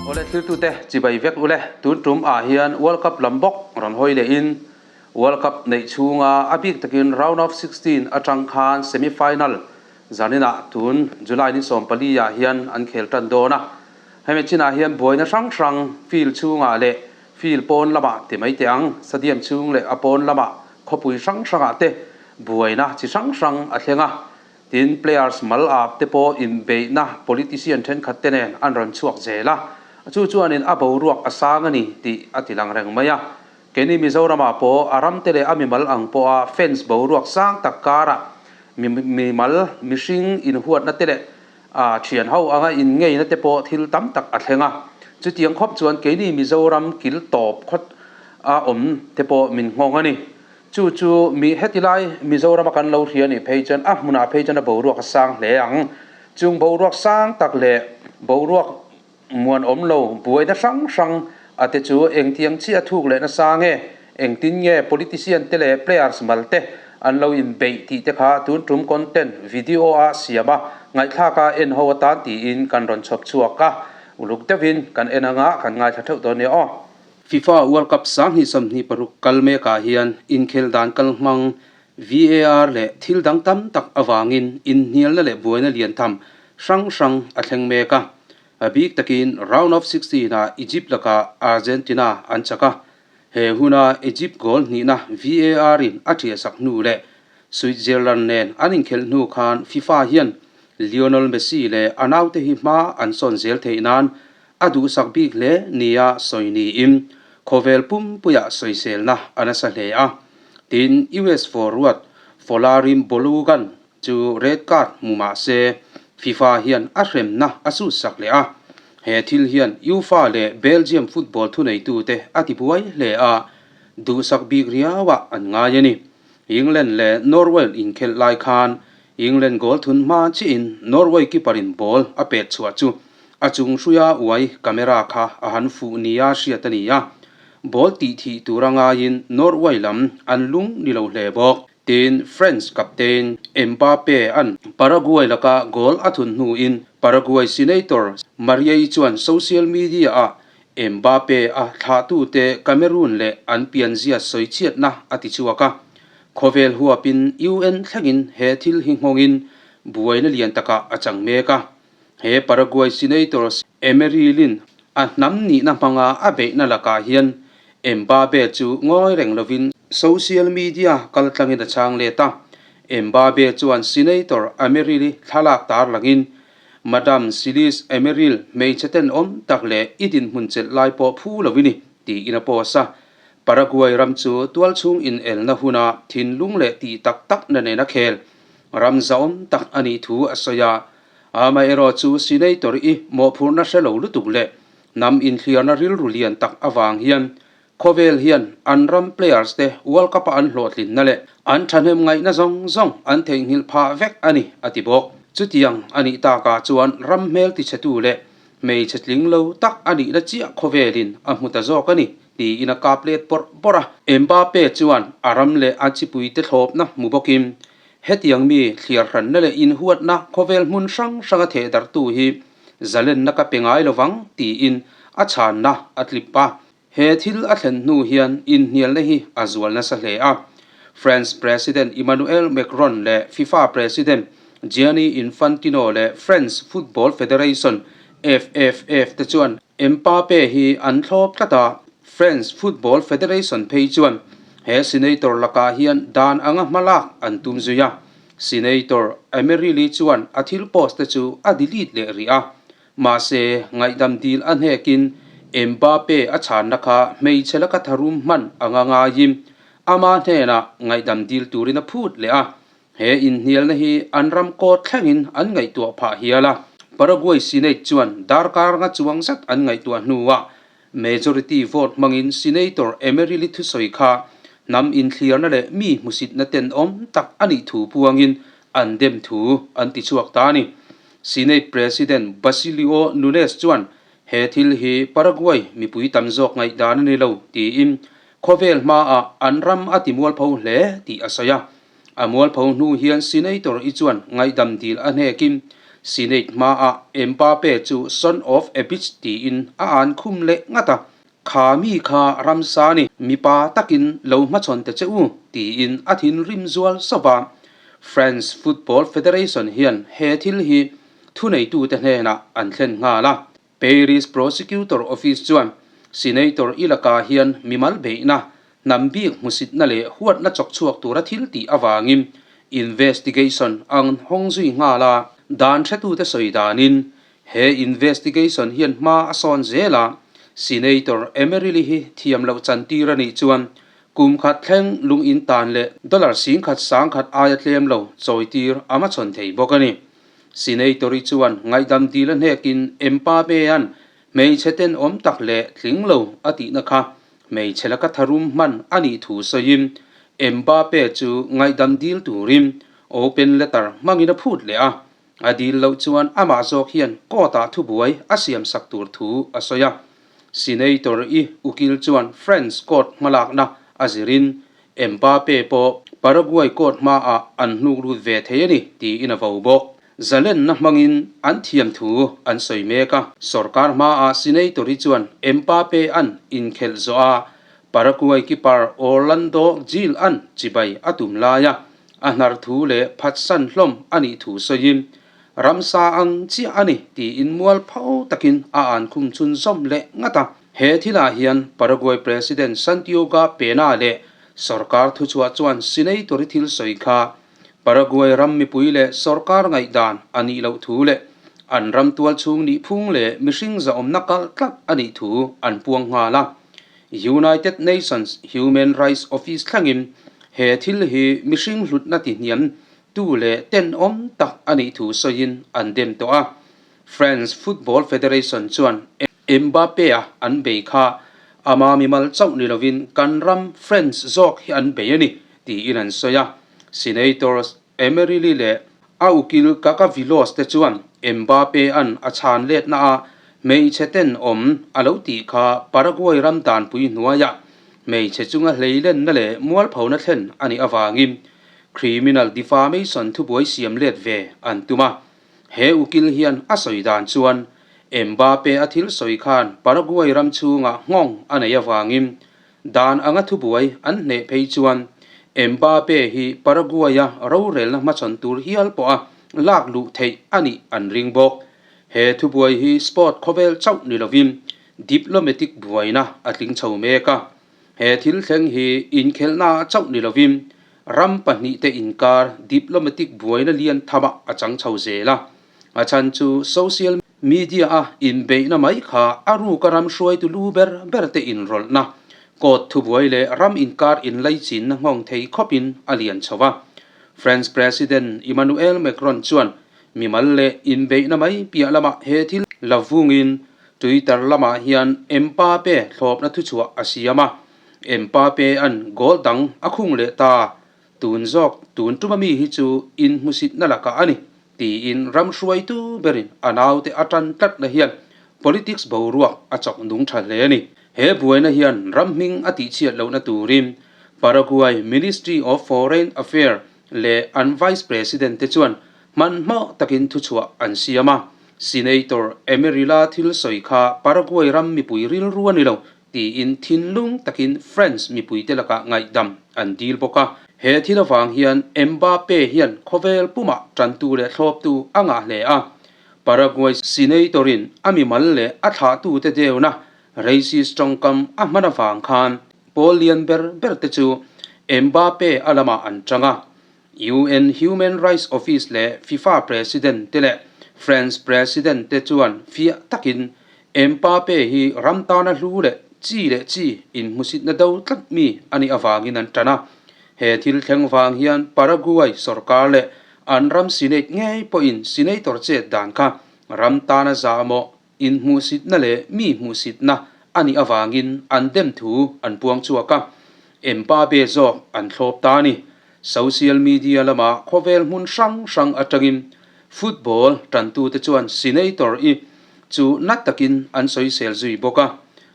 Awle thiltute chibai vek ule tun tum ah hian World Cup lam bawk rawn hawi leh in World Cup neih chhunga a bik takin Round of 16 atang khan Semi Final zaninah tun July ni 14 ah hian an khel tan dawn a. Hemi chinah hian buaina hrang hrang field chhungah leh field pawn lamah ti mai teh ang, stadium chhung leh a pawn lamah khawpui hrang hrangah te buaina chi hrang hrang a thleng a. Tin, players mal ap te pawh inbeihna politician thenkhat te nen an rawn chhuak zel a, chu chuanin a boruak a sang a ni tih a ti lang reng mai a. Keini Mizoramah pawh a ramte leh a mimal ang pawha fans boruak sang tak karah mi mimal mihring inhuatna te leh a thian ho anga inngeina te pawh thil tam tak a thleng a. Chutiang khawp chuan keini Mizoram kil tawp khawt a awm te pawh min nghawng a ni. Chu chu mi heti lai Mizorama kan lo hria nih phei chuan a hmunah phei chuan a boruak a sang hle ang. Chung boruak sang tak leh boruak muanawm lo buaina hrang hrang a te chu engtiang chiah thuk leh nasa nge, engtin nge politician te leh players mal te an lo inbeih tih te kha tun tum content video a siam a, ngaihthlak a en ho atan tiin kan rawn chhawp chhuak a, uluk deuhin kan en anga kan ngaithla theuh dawn nia aw. FIFA World Cup 2026 kal mekah hian inkhel dan kal hmang VAR leh thil dang tam tak avangin inhnialna leh buaina lian tham hrang hrang a thleng mek a. A bik takin Round of 16 ah Egypt lakah Argentina an chak a. He huna Egypt goal hnihna VAR in a ṭhiahsak hnu leh Switzerland nen an inkhelh hnu khan FIFA hian Lionel Messi leh a naute hi hma an sawn zel theih nan a duhsak bik hle nia sawi niin khawvel pumpuiah sawiselna a nasa hle a. Tin, US forward Folarin Balogun chu red card hmu mah se FIFA hian a hremna a sutsak leh a. He thil hian UEFA leh Belgium football thuneitute a tibuai hle a, duhsak bik riauah an ngai a ni. England leh Norway inkhelh lai khan England goal thun hma chiahin Norway keeper-in ball a pet chhuah chu a chung hruia uai camera kha a han fuh nia hriat a ni a. Ball tih thih tura ngaiin Norway lam an lung ni lo hle bawk. Tin, French captain Mbappe an Paraguay laka goal a thun hnuin Paraguay senator Mariei chuan social media-ah Mbappe a thlahtute Cameroon leh an pianzia sawichhiatna a ti chhuak a. Khawvel huapin UN thlengin he thil hi nghawngin buaina lian takah a chang mek a. He Paraguay senator Emerilin a hnam nihna hmanga a beihna lakah hian Mbappe chu ngawi reng lovin social media kaltlangin a chhang let a. Mbappe chuan Senator Emerili thlalak tarlangin, Madam Silis Emeril hmeichhe tenawm tak leh i dinhmun chelh lai pawh phu lo i ni, tiin a post a. Paraguay ram chu tualchhung inelna huna thinlung leh tih tak takna nen a khel ram zahawm tak a nih thu a sawi a. Amaherawh chu Senator i mawhphurhna hre lo lutuk leh hnam inthliarna rilru lian tak avang hian khawvel hian an ram players te World Cup a an hlawhtlinna leh an thahnem ngaihna zawng zawng an theihnghilh phah vek a ni, a ti bawk. Chutiang a nih takah chuan ram hmel tichhetu leh hmeichhe tling lo tak a nihna chiah khawvelin a hmu ta zawk a ni, tiin a kap let bawrh bawrh a. Mbappe chuan a ram leh a chipuite thlawpna hmu bawkin Hetiang mi thliar hranna leh inhuatna khawvel hmun hrang hranga thehdarhtu hi zalenna ka pe ngai lovang tiin a chhanna a tlip a. He thil a thlen hnu hian inhnialna hi a zual nasa hle a. France President Emmanuel Macron leh FIFA President Gianni Infantino leh France Football Federation, FFF, te chuan Mbappe hi an thlawp tlat a, France Football Federation phei chuan he senator lakah hian dan anga hma lak an tum zui a. Senator Emerili chuan a thil post te chu a delete leh rih a, mahse ngaihdam dil a hnekin Mbappe a chhanna kha hmeichhe laka tharum hman anga ngaiin ama hnenah ngaihdam dil turin a phut leh a. He inhnialna hi an ram court thlengin an ngaihtuah phah hial a, Paraguay Senate chuan darkar nga chuang zat an ngaihtuah hnuah majority vote hmangin Senator Emerili thusawi kha hnam inthliarna leh mi hmusitna tenawm tak a nih thu puangin an dem thu an ti chhuak ta a ni. Senate President Basilio Nunes chuan he thil hi Paraguay mipui tam zawk ngaihdan a ni lo tiin khawvel hmaah an ram a timualpho hle tih a sawi a. A mualpho hnu hian Senator i chuan ngaihdam dil a hnekin Senate hmaah Mbappe chu son of a bitch tiin a an khum leh ngat a, Kha mi kha ramsa ni, mipa takin lo hmachhawn ta che u, tiin a thinrim zual sauh a. France Football Federation hian he thil hi thuneitute hnenah an thlen nghal a. Paris Prosecutor Office chuan Senator i lakah hian mimal beihna, hnam bik hmusitna leh huatna chawk chhuak tura thil tih avangin investigation ang hawng zui nghal a. Dan hretute sawi danin he investigation hian hma a sawn zel a, Senator Emerili hi thiam loh chantir a nih chuan kum khat thleng lung in tan leh dollar 10,000 10,000 aia tlem lo chawitir a hmachhawn thei bawk a ni. Senator-i chuan ngaihdam dil a hnekin Mbappe-a'n hmeichhe tenawm tak leh tling lo a tihna kha hmeichhe laka tharum hman a nih thu sawiin Mbappe chu ngaihdam dil turin open letter hmangin a phut leh a, a dil loh chuan amah zawk hian court-ah thubuai a siamsak tur thu a sawi a. Senator-i ukil chuan French court hmalakna a zirin Mbappe pawh Paraguay court hmaah an hnuk lut ve thei a ni tiin a vo bawk. Zalenna hmangin an thiam thu an sawi mek a, sorkar hmaah Senator-i chuan Mbappe an inkhelh zawh a, Paraguay keeper Orlando Gil an chibai a tum laia a hnar thu leh phatsan hlawm a nih thu sawiin Ramsa ang chiah a ni tiin mual pho takin a an khum chhun zawm leh ngat a. He thilah hian Paraguay President Santiago Pena leh sorkar thuchhuah chuan Senator-i thil sawi kha Paraguay ram mipui leh sorkar ngaihdan a nih loh thu leh an ram tual chhung nih phung leh mihring zahawmna kalh tlat a nih thu an puang nghal a. United Nations Human Rights Office thlengin he thil hi mihring hlutna tihniam Tu leh tenawm tak a nih thu sawiin an dem tawh a. France Football Federation chuan Mbappe-a an bei kha ama mimal chauh ni lovin kan ram France zawk hi an bei a ni tiin an sawi a. Senators Emeryli leh a ukil Kakavilos te chuan Mbappe-a'n a chhan letna ah hmeichhe tenawm a lo tih kha Paraguay ram danpui hnuaiah hmeichhe chunga hleilenna leh mualphona thlen a nih avangin Criminal defamation thubuai siam let ve an tum a, he ukil hian a sawi dan chuan Mbappe a thil sawi khan Paraguay ram chhungah nghawng a nei avangin dan anga thubuai an hneh phei chuan Mbappe hi Paraguay-a rorelna hmachhawn tur hial pawha lak luh theih a nih an ring bawk. He thubuai hi sport khawvel chauh ni lovin diplomatic buaina a tling chho mek a. He thil thleng hi inkhelhna chauh ni lovin ram pahnihte inkar diplomatic buaina lian thamah a chang chho zel a. A chhan chu social media-a inbeihna mai kha a ruka ram hruaitu lu ber berte inrawlhna, court thubuai leh ram inkar inlaichinna nghawng thei khawpin a lian chho a. French President Emmanuel Macron chuan mimal leh inbeihna mai piah lamah he thil la vungin Twitter lamah hian Mbappe thlawpna thuchhuah a siam a, Mbappe-a'n goal dang a khung leh ta. Tun zawk tun tuma mi hi chu inhmusitna lakah a ni, tiin ram hruaitu berin a naute a tan tlatna hian politics boruak a chawk nung tha hle a ni. He buaina hian ram hming a tihchhiat lohna turin Paraguay Ministry of Foreign Affairs leh an Vice President te chuan hmanhmawh takin thuchhuah an siam a. Senator Emerila thil sawi kha Paraguay ram mipui rilru a ni lo tiin thinlung takin France mipuite lakah ngaihdam an dil bawk a. He thil avang hian Mbappe hian khawvel pumah tantu leh thlawptu a ngah hle a. Paraguay Senator-in a mimal leh a thlahtute deuna racist tawngkam a hman avang khan pawl lian ber berte chu Mbappe a lamah an tang a. UN Human Rights Office leh FIFA President te leh France President te chuan fiah takin Mbappe hi ram tana hlu leh chi leh chi inhmusitna do tlat mi a nih avangin an tan a. He thil thleng vang hian Paraguay sorkar leh an ram Senate ngei pawhin Senator chet dan kha ram tana zahmawh Inhmuhsitna leh mi hmuhsitna a nih avangin an dem thu an puang chhuak a, Mbappe zawk an thlawp ta a ni. Social media lama khawvel hmun hrang hrang atangin football tantute chuan Senator i chu na takin an sawisel zui bawk a.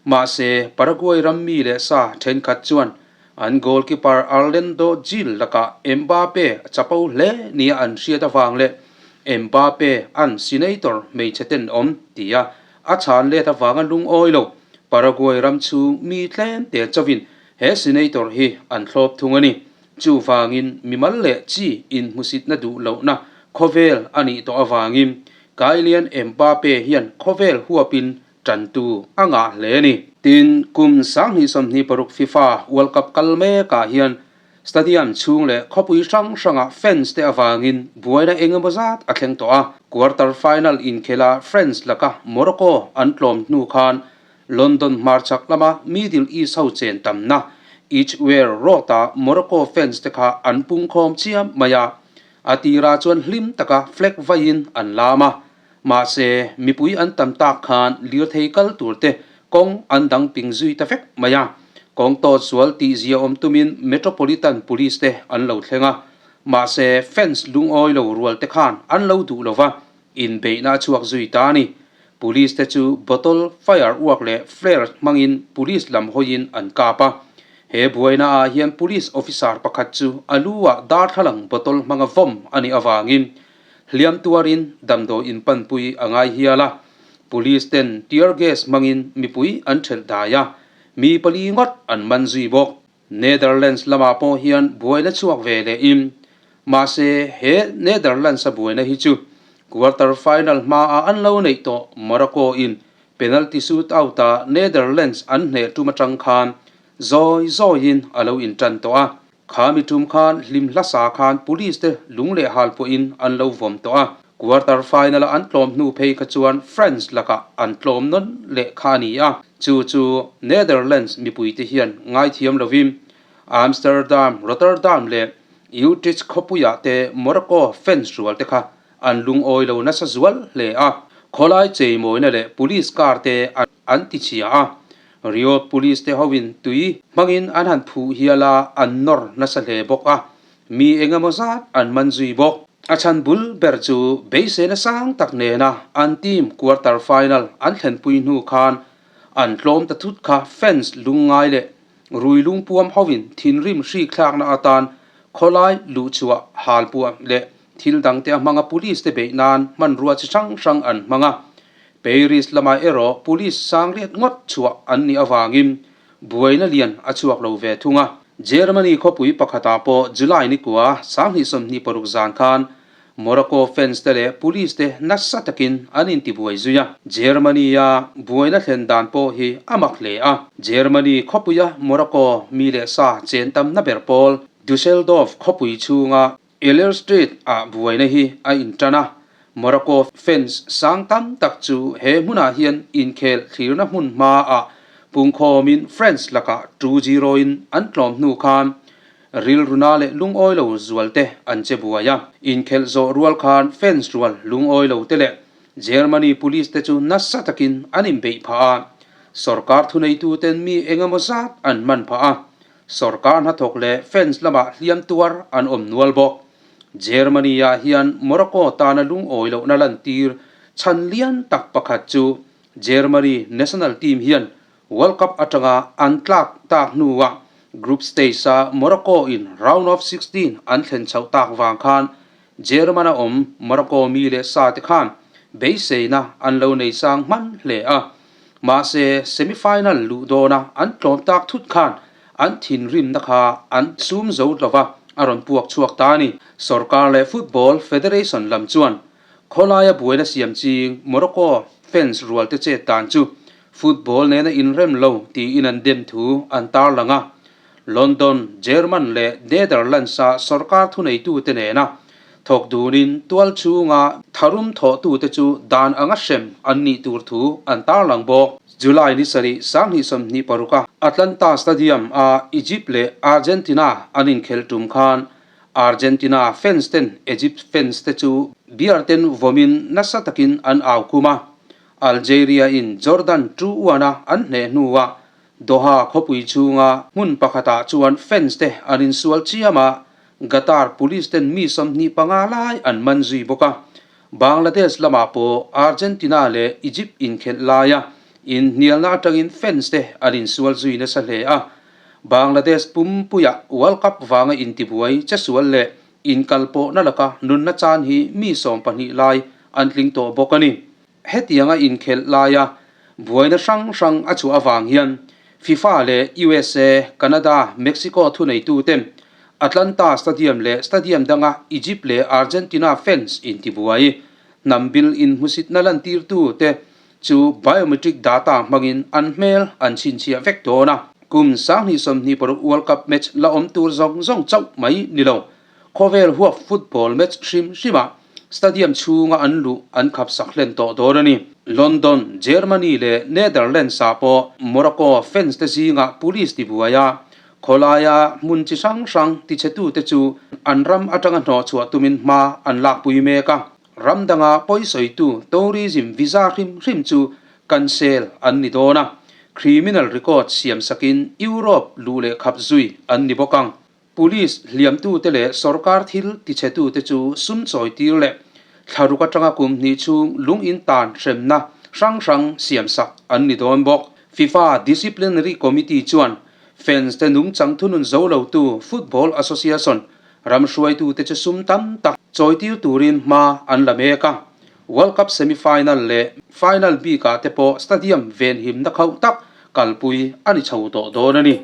Mahse, Paraguay ram mi leh sa thenkhat chuan an goalkeeper Arlendo Gil lakah Mbappe a chapo hle nia an hriat avang leh. Mbappe an senator hmeichhe ten awm tia a chhan let avanga lungawi lo Paraguay ram chhung mi tlem te chauhin he senator hi an thlawp thung a ni. Chuvangin mimal leh chi inhmusitna duh lohna khawvel a nih tawh avangin Kylian Mbappe hian khawvel huapin tantu a ngah hle a ni. Tin, kum 2026 FIFA World Cup kal mekah hian stadium chhung leh khawpui hrang hrangah fans te avangin buaina eng emaw zat a thleng tawh a. Quarter final inkhela France laka Morocco an tlawm hnu khan London hmarchhak lama Middle East ho chen tamna Edgware Road-ah Morocco fans te kha an pungkhawm chiam mai a. A tirah chuan hlim taka flag vaiin an lam a. Mahse, mipui an tam tak khan lirthei kal tur te kawng an dang ping zui ta vek mai a. Kawng tawt sual tih zia awm tumin Metropolitan Police te an lo thleng a. Mahse, fans lungawi lo rual te khan an lo duh lo va, inbeihna a chhuak zui ta a ni. Police te chu bottle, firework leh flare hmangin police lam hawiin an kap a. He buaina ah hian police officer pakhat chu a lu ah darthlalang bottle hmanga vawm a nih avangin Hliam tuarin damdawi inpanpui a ngai hial a, Police ten tear gas hmangin mipui an ṭhelh dai a, mi pali ngawt an man zui bawk. Netherlands lamah pawh hian buaina chhuak ve lehin, mahse he Netherlands-a buaina hi chu quarter final hmaah an lo neih tawh Morocco in penalty shootout-a Netherlands an hneh tum atang khan zawi zawiin a lo inṭan tawh a. Kha mi tum khan hlim hlasa khan police te lung leh hal pawhin an lo vawm tawh a, quarter final a an tlawm hnu phei kha chuan France lakah an tlawm nawn leh kha a ni a, chu chu Netherlands mipui te hian ngaithiam lovin Amsterdam, Rotterdam leh Utrecht khawpuiah te Morocco fans rual te kha an lungawi lo nasa zual hle a, khawlai cheimawina leh police car te an tichhia a, Riot Police te hoin tui hmangin an han phuh hial a, an nawr nasa hle bawk a, mi eng emaw zat an man zui bawk. A chhan bul ber chu beiseina sang tak nena an team quarter final an thlenpui hnu khan an tlawm ta thut kha fans lungngai leh rui lungpuam hoin thinrim hrik thlakna atan khawlai luhchhuah halpuah leh thil dangte a hmanga police te beih nan hmanrua chi hrang hrang an hmang a. Paris lamah erawh police sang riat ngawt chhuah an nih avangin buaina lian a chhuak lo ve thung a. Germany khawpui pakhatah pawh July nikua 2026 zan khan Morocco fans te leh police te nasa takin an intibuai zui a. Germany-a buaina thlen dan pawh hi a mak hle a. Germany khawpuia Morocco mi leh sa chen tamna ber pawl Dusseldorf khawpui chhunga Eller Street ah buaina hi a intan a, Morocco fans sang tam tak chu he hmunah hian inkhel thlirna hmun hma ah pungkhawmin France lakah 2-0 in an tlawm hnu khan rilruna leh lungawi lo zual te an che buai a. Inkhelh zawh rual khan fans rual lungawi lo te leh Germany police te chu nasa takin an inbeih phah a, sorkar thuneituten mi engemaw zat an man phah a, Sorkar hnathawk leh fans lamah hliam tuar an awm nual bawk. Germany-ah hian Morocco tana lungawi lohna lantir chhan lian tak pakhat chu Germany national team hian World Cup atanga an tlak tak hnuah group stage-a Morocco-in round of 16 an thlen chhoh tak vang khan German-a awm Morocco mi leh sa te khan beiseina an lo nei sang hman hle a. Mahse, semi-final luh dawna an tlawm tak thut khan an thinrimna kha an sum zo lo va, a rawn puak chhuak ta a ni. Sorkar leh Football Federation lam chuan khawlaia buaina siam ching Morocco fans rualte chet dan chu football nena inrem lo tiin an dem thu an tarlang a. London, German leh Netherlands-a sorkar thuneitute nena thawk dunin tual chhunga tharum thawhtute chu dan anga hrem an nih tur thu an tarlang bawk. July ni sarih 2026 a Atlanta Stadium a Egypt leh Argentina an inkhelh tum khan Argentina fans ten Egypt fans te chu beer ten vawmin nasa takin an au khum a, Algeria in Jordan 2-1 a an hneh hnuah Doha khawpui chhunga hmun pakhatah chuan fans te an insual chiam a, Qatar police ten mi 25 lai an man zui bawk a. Bangladesh lamah pawh Argentina leh Egypt inkhelh laia inhnialna atangin fans te an insual zui nasa hle a. Bangladesh pumpuiah World Cup vanga intibuai chesual leh. Inkalpawhna laka nunna chan hi mi 12 lai an tling tawh bawk a ni. Hetianga inkhelh laia buaina hrang hrang a chhuah avang hian FIFA leh USA, Canada, Mexico thuneituten Atlanta Stadium leh stadium danga Egypt leh Argentina fans intibuai hnam bil inhmusitna lantirtute chu biometric data hmangin an hmel an chhinchhiah vek dawn a. Kum 2026 World Cup match la awm tur zawng zawng chauh mai ni lo. Khawvel huap football match hrim hrimah stadium chhunga an luh an khap sak hlen tawh dawn a ni. London, Germany leh Netherlands ah pawh Morocco fans te zingah police tibuai a, khawlaia hmun chi hrang hrang tichhetute chu an ram atanga hnawhchhuah tumin hma an lakpui mek a. Ram danga pawisawitu tourism visa hrim hrim chu cancel an ni dawn a, criminal record siam sakin Europe luh leh khap zui an ni bawk ang. Police hliamtute leh sorkar thil tichhetute chu sum chawitir leh thlaruk atanga kum hnih chhung lung in tan hremna hrang hrang siamsak an ni dawn bawk. FIFA Disciplinary Committee chuan fans te nungchang thunun zo lotu Football Association ram hruaitute chu sum tam tak chawitir turin hma an la mek a. World Cup semi-final leh final bikah te pawh stadium venhimna khauh tak kalpui a ni chho tawh dawn a ni.